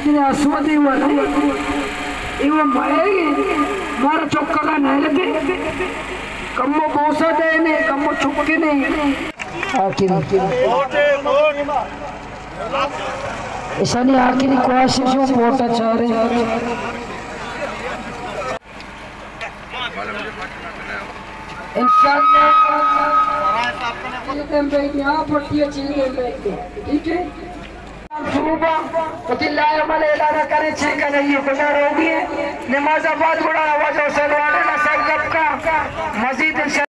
آسودے و نہ، اے و مئے، مارا چکگا نہ لگے۔ کمو بوسہ دئینے، کمو چکنے۔ آخری۔ ایشانی آخری کوشش ہوں، ووٹ چارے۔ انشاءاللہ۔ چیلدیں بیت، ہاں، پٹی چیلدیں بیت۔ ٹھیک ہے؟ صوبہ وتی لائحہ عمل اعلان کرے، چے کنئے، کجا روگی ہے۔ نماز بعد گڑا واجہ حسین واڑے نا سر گپ کا مزید انشاءاللہ۔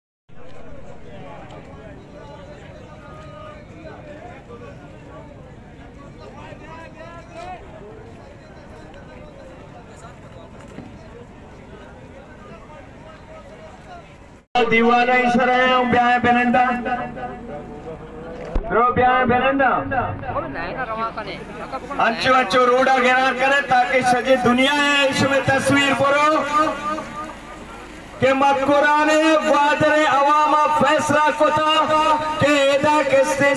دیوان ءِ سر ءَ ہم بیائیں بننداں۔ رو بیائیں بننداں۔ انچو انچو روڈ ءَ گران کرے تاکہ سجے دنیا ءَ شمے تصویر برو کہ مکران ءِ گوادر ءِ عوام ءَ فیصلہ کتا کہ ادا کستے